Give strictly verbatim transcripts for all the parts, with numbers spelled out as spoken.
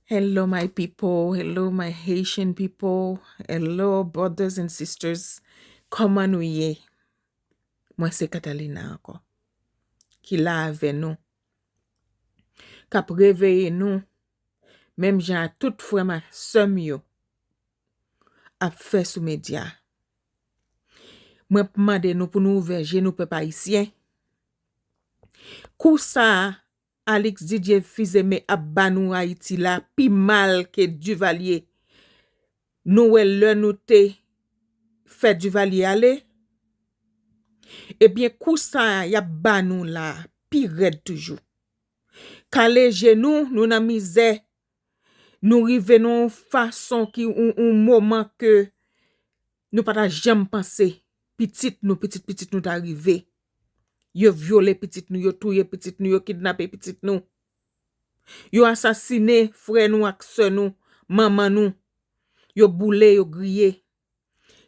Hello, my people. Hello, my Haitian people. Hello, brothers and sisters. Kòman nou ye? Mwen se Catalina ankò, ki la avè nou, k ap reveye nou, menm jan a tout frè m ak sè m yo ap fè sou medya. Mwen ap mande nou pou nou ouvè je nou, pèp ayisyen. Kou sa a, Alix Didier Fils-Aimé ap ba nou Ayiti la pi mal ke Duvalier. Nou wè lè nou te fè Duvalier ale? Ebyen, kou sa a y ap ba nou la a pi rèd toujou. Kale je nou, nou nan mizè. Nou rive nan yon fason ki, yon, yon moman ke nou pa ta janm panse pitit nou, pitit pitit nou ta rive. Yo vyole pitit nou, yo touye pitit nou, yo kidnape pitit nou. Yo asasine frè nou ak sè nou, manman nou. Yo boule, yo griye.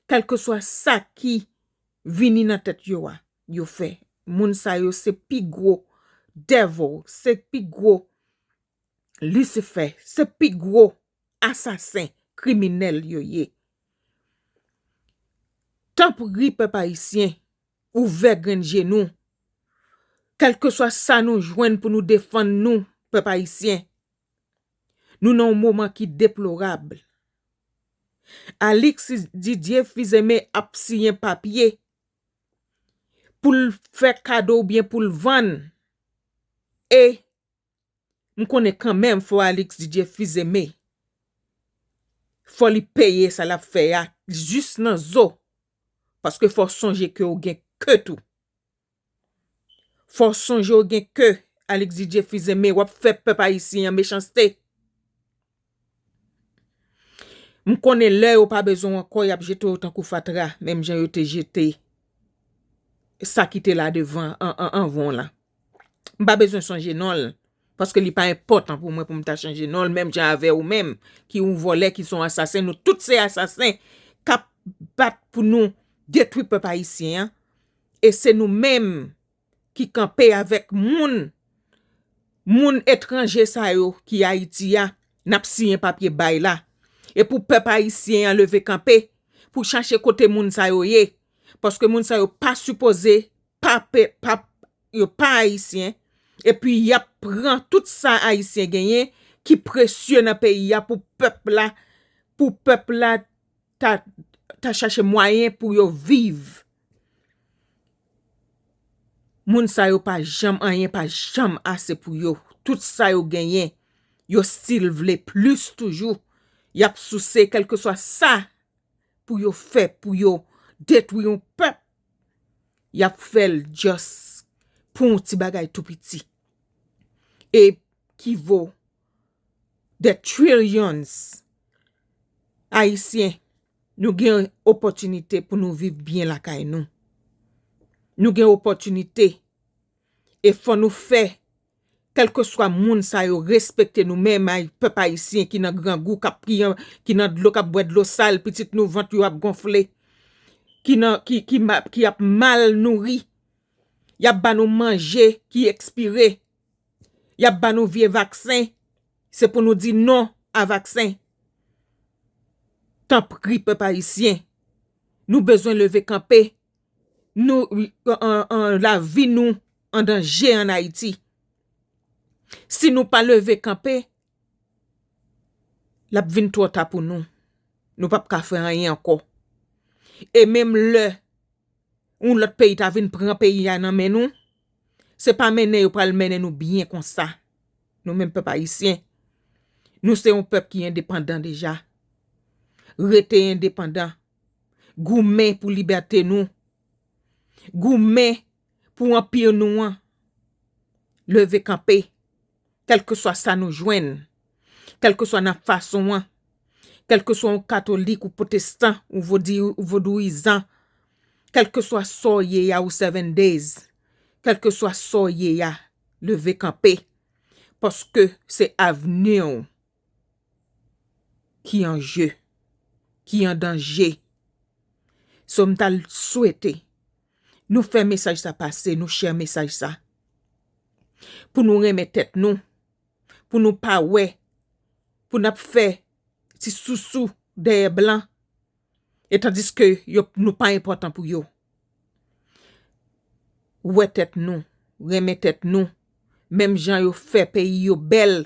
Kèlkeswa sa ki vini nan tèt yo a, yo fè. Moun sa yo se pi gwo devil, se pi gwo Lisifè, se pi gwo asasen, kriminèl yo ye. Tanpri, pèp ayisyen, ouvè grenn je nou. Kèlkeswa sa nou jwenn pou nou defann nou, pèp ayisyen, nou nan yon moman ki deplorab. Alix Didier Fils-Aimé ap siyen papye pou l fè kado oubyen pou l vann. E m konnen kanmenm fò Alix Didier Fils-Aimé, fò li peye sa l ap fè a jis nan zo. Paske fò w sonje ke w gen ke tou. Fò w sonje w gen ke, Alix Didier Fils-Aimé, w ap fè pèp ayisyen an mechanste. M konnen lè yo pa bezwen w ankò, y ap jete w tankou fatra, menm jan yo te jete sa ki te la devan an, an, anvan w lan. M pa bezwen sonje non l, paske li pa enpòtan pou mwen pou m ta chanje non l, menm jan avè ou menm, ki yon vòlè, ki se yon asasen. Nou tout se asasen k ap bat pou nou detwi pèp ayisyen an. E se nou menm ki kanpe avèk moun, moun etranje sa yo ki Ayiti a, n ap siyen papye bay la. E pou pèp ayisyen an leve kanpe, pou chache kote moun sa yo ye. Paske moun sa yo pa sipoze pa pe-, pa, yo pa ayisyen, epi y ap pran tout sa ayisyen genyen ki presye nan peyi a pou pèp la, pou pèp la ta, ta chache mwayen pou yo viv. Moun sa yo pa janm, anyen pa janm ase pou yo. Tout sa yo genyen, yo still vle plis toujou. Y ap souse kèlkeswa sa pou yo fè, pou yo detwi yon pèp, y ap fè l just pou yon ti bagay tou piti. E ki vo des trillions. Ayisyen, nou gen opòtinite pou nou viv byen lakay nou. Nou gen opòtinite. E fò nou fè, kèlkeswa moun sa yo, respekte nou menm, ay, pèp ayisyen ki nan grangou, k ap, ki an, ki nan dlo, k ap bwè dlo sal, pitit nou vant yo ap gonfle, ki nan, ki, ki ma-, ki ap mal nouri. Y ap ba nou manje ki ekspire. Y ap ba nou vye vaksen. Se pou nou di non a vaksen. Tanpri, pèp ayisyen, nou bezwen leve kanpe. Nou, an, an, lavi nou an danje ann Ayiti. Si nou pa leve kanpe, l ap vin twò ta pou nou. Nou p ap ka fè anyen ankò. E menm lè yon lòt peyi ta vin pran peyi a nan men nou, se pa mennen yo pral mennen nou byen konsa. Nou menm pèp ayisyen, nou se yon pèp ki endepandan deja. Rete endepandan. Goumen pou libète nou. Goumen pou anpi nou an. Leve kanpe. Kèlkeswa sa nou jwenn, kèlkeswa nan fason an, kèlkeswa ou katolik, ou pwotestan, ou vodi-, ou vodouyizan, kèlkeswa sa w ye a, ou Seven Days, kèlkeswa sa w ye a, leve kanpe. Paske se avni w ki an je, ki an danje. So, m ta l swete nou fè mesaj sa pase, nou share mesaj sa. Pou nou renmen tèt nou, pou nou pa wè pou n ap fè ti sousou dèyè blan, e tandiske yo, nou pa enpòtan pou yo. Wè tèt nou, renmen tèt nou, menm jan yo fè peyi yo bèl,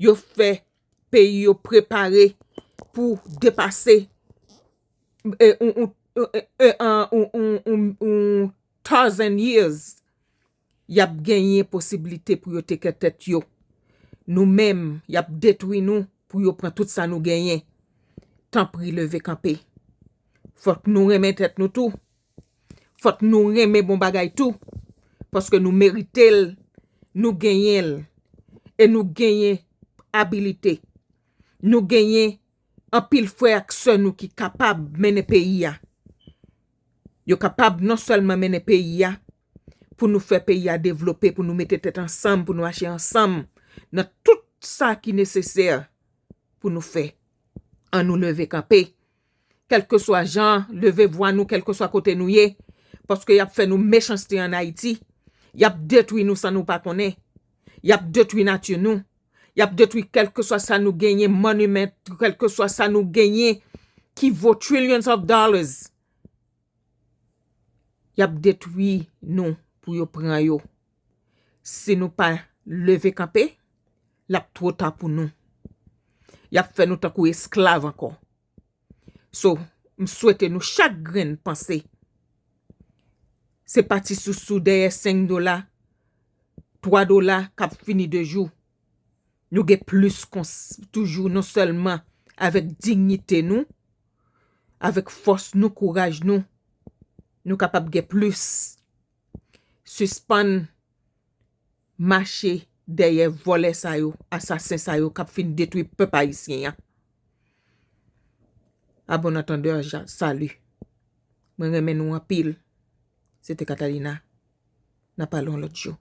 yo fè peyi yo prepare pou depase, e, on, on, e, e, an, on, on, on, on thousand years, y ap genyen posiblite pou yo teke tèt yo. Nou menm, y ap detwi nou pou yo pran tout sa nou genyen. Tanpri, leve kanpe. Fòk nou renmen tèt nou tou. Fòk nou renmen bon bagay tou. Paske nou merite l, nou genyen l. E nou genyen abilite. Nou genyen anpil frè ak sè nou ki kapab mennen peyi a. Yo kapab non sèlman mennen peyi a, pou nou fè peyi a devlope, pou nou mete tèt ansanm, pou nou mache ansanm nan tout sa ki nesesè pou nou fè. Ann nou leve kanpe. Kèlkeswa jan, leve vwa nou, kèlkeswa kote nou ye, paske y ap fè nou mechanste ann Ayiti. Y ap detwi nou san nou pa konnen. Y ap detwi nati nou. Y ap detwi kèlkeswa sa nou genyen, monument, kèlkeswa sa nou genyen ki vo trillions of dollars. Y ap detwi nou pou yo pran yo. Si nou pa leve kanpe, l ap twò ta pou nou. Y ap fè nou tankou esklav ankò. So, m swete nou chak grenn panse. Se pa ti sousou dèyè senk dola, twa dola k ap fini de jou. Nou gen plis kons-, toujou non sèlman avèk diyite nou, avèk fòs nou, kouraj nou, nou kapab gen plis. Sispann mache dèyè vòlè sa yo, asasen sa yo k ap fin detwi pèp ayisyen an. A bon antandè, ja-, sali. Mwen renmen nou anpil. Se te Catalina. N a pale yon lòt jou.